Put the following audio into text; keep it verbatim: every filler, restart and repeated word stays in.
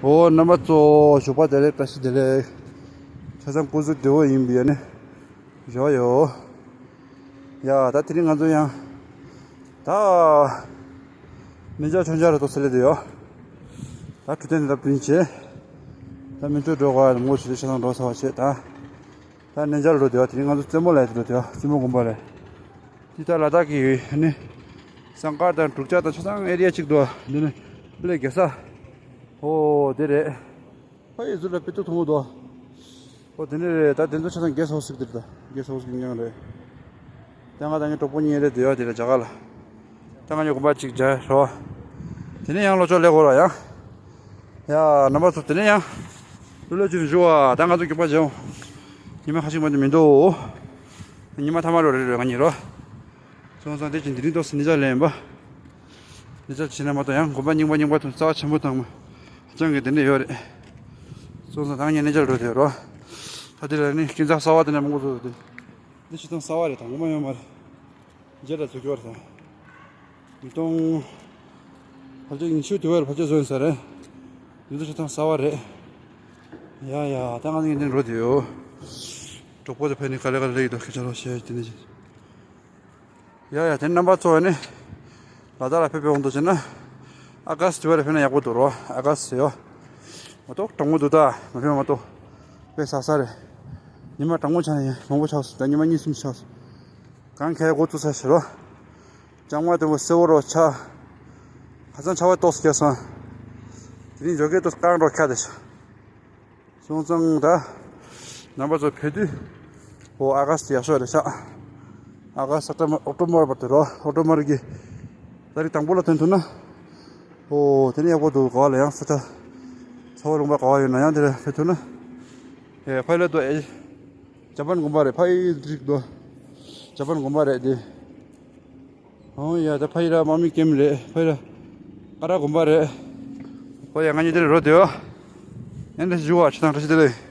ཨོ། རྣམ་པ་ཚོ་ཞོགས་པ་བདེ་ལེགས། བཀྲ་ཤིས་བདེ་ལེགས། ཆ་ཚང་སྐུ་གཟུགས་བདེ་པོ་ཡིན་པའི་ཨ་ནི་རེ་བ་ཡོད། ཡ། ད་དེ་རིང་ང་ཚོ་ཡང་ད་གནས་མཇལ་མཆོད་མཇལ་རེ་ཏོག་ཙམ་སླེབས་བསྡད་ཡོད། ད་འཕྲོད་བསྟེན་དེ་ད་བསྟུན་བྱས། ད་སྨན་བཅོས་འགྲོ་དགོས། ངོ་ཤེས་ཆ་ཚང་འགྲོ་ཚར་བ་བྱས། ད་ད་གནས་མཇལ་འགྲོ་བསྡད་ཡོད། དེ་རིང་ང་ཚོ་རྩེ་མོ་ལ་འགྲོ་བསྡད་ཡོད། རྩེ་མོ་དགོན་པ་རེད། འདི་ད་ལ་དྭགས་ཀྱི་ཨ་ནི་ཟངས་དཀར་དང་འབྲུག་བྱ་དང་ཆ་ཚང་ཨེ་རི་ཡ་གཅིག་འདུག་འདི་ནི་ཀླད་རྒྱལ་ས། ཨོ་དེ་རེད། ཕ་ཡི་ཟུར་ལ་དཔེ་སྟོད་མཐོན་པོ་འདུག་ཨོ་དེ་ནི་རེད། ད་དེ་ཚོ་ཆ་ཚང་གེ་སི་ཧའུ་སི་ཟིག་དེ་རེད། ད་གེ་སི་ཧའུ་སི་གི་མྱང་རེད། ད་ང་ད་ངའི་གྲོགས་པོ་གཉིས་རེད་བསྡད་ཡོད། དེ་ལ་རྒྱ་གར་ལ། ད་ང་གཉིས་དགོན་པ་གཅིག་མཇལ་རོ། དེ་ནས་ཡང་ལོ་ཅོག་ལས་གོ་ར་ཡང་། ཡ། རྣམ་པ་ཚོ་དེ་ནས་ཡང་ལོ་ལོ་ཅིག་བཞུགས་ཨ། ད་ང་ཚོ་རྒྱུག་པ་བྱེད་འོང་། ཉི་མ་ཁ་ཤས་མ་གཏོགས་མི་འདུག་ཉི་མ་ཐ་མ་རོ་རེད་རེད། ང་གཉིས་རོ། སོང་ཙང་དེ་ཅི་འདི་རིང་ཏོག་ཙམ་གནས་མཇལ་ལེན་པ། གནས་མཇལ་བྱས་ན་མ་གཏོགས་ཡང་དགོན་པ་རྙིང་པ་རྙིང་པ་དང་རྩ་བ་ཆེན་པོ་དང་ཧ་ཅང་གི་དེ་འདྲ་ཡོད་རེད། སོང་ཙང་ད་ངས་གནས་མཇལ་འགྲོ་དེ་རོ། ད་དེ་ལ་ནི་སྐྱིན་ཚང་གསར་བ་དེ་འདྲ་མང་པོ་བཟོས་ཏེ། འདི་ཕྱི་ཐང་གསར་བ་རེད། དང་པོ་མ་ཡོད་མ་རེད། རྗེས་ལ་བཟོ་རྒྱུ་རེད། ཉིས་སྟོང་བརྒྱད་ཅུ་ཉི་ཤུ་དུས་བར་བར་ཆད་བཟོས་ཡིན་ས་རེད། འདི་ཚོ་ཆ་ཚང་གསར་བ་རེད། ཡ་ཡ། ད་ང་ཚོ་ངེས་གཏན་འགྲོ་དེ་ཡོད། གྲོགས་པོ་དེ་ཕན་ནི་ག་ལེ་ག་ལེ་ཡིན་འདུག་ཁྱེད་ཅག་ལོ་ཤེས་དེ་ནི། ཡ་ཡ། དེ་རྣམ་པ་ཚོ་ནི་ལ་དྭགས་ལ་ཕེབས་པའི་དབང་དུ་བྱས་ན་ཨ་ག་སི་དུས་བར་ཕེབས་ན་ཡག་པོ་འདུག་རོ། ཨ་ག་སི་ཡོད་མ་གཏོགས་གྲང་མོ་འདུག་ད་མ་ཕེབས་མ་གཏོགས་དཔེ་ཟ་ས་རེད། ཉི་མ་གྲང་མོ་ཆགས་ན་ཡང་མང་པོ་ཆགས་སོང་། ད་ཉི་མ་གཉིས་གསུམ་ཆགས་སོང་། གང་གས་འགོ་བཙུགས་ས་ཞིག་རོ། ལྕང་མ་དེ་མོ་སེར་པོ་རོ་ཆགས། ཧ་ཅང་ཆར་པ་ཏོག་ཙམ་བརྒྱབ་སོང་། དེ་རིང་འཇོག་གི་ཏོག་ཙམ་རྐང་རོ་ཁ་དེ་ཤག་སོང་ཙང་ད་རྣམ་པ་ཚོ་ཕེབས་དུས་ཨོ་ཨ་ག་སི་ཡག་ཤོས་རེད་ཤག་ཨ་ག་སི་ཨོག་ཊོ་བར་བར་དུ་རོ། ཨོག་ཊོ་བར་གི་ཏ་རིག་དང་པོ་ལ་ཐོན་ཐུབ་ན་ཨོ་དེ་ནི་ཡག་པོ་འདུག་ག་བ་ལ་ཡང་ས་ཆ་ཚ་བོ་ལུང་པ་ག་བ་ཡོད་ན་ཡང་དེ་ལ་ཕེབས་ཐུབ་ན། ཨེ་ཕ་ཡི་ལ་དུ་ཨེ། ཇ་པན་དགོན་པ་རེད། ཕ་ཡི་འགྲིག་འདུག་ཇ་པན་དགོན་པ་རེད་དེ། ཨོ་ཡ། ད་ཕ་ཡི་ར་དམག་མི་ཀེམ་རེད། ཕ་ཡི་ར་ཀ་ར་དགོན་པ་རེད། ཨོ་ཡ། ང་གཉིས་དེར་རོ་དེའོ། ཨེ་འདྲ་ཞུ་བ་ཆུ་ཐང་བཀྲ་ཤིས་བདེ་ལེགས།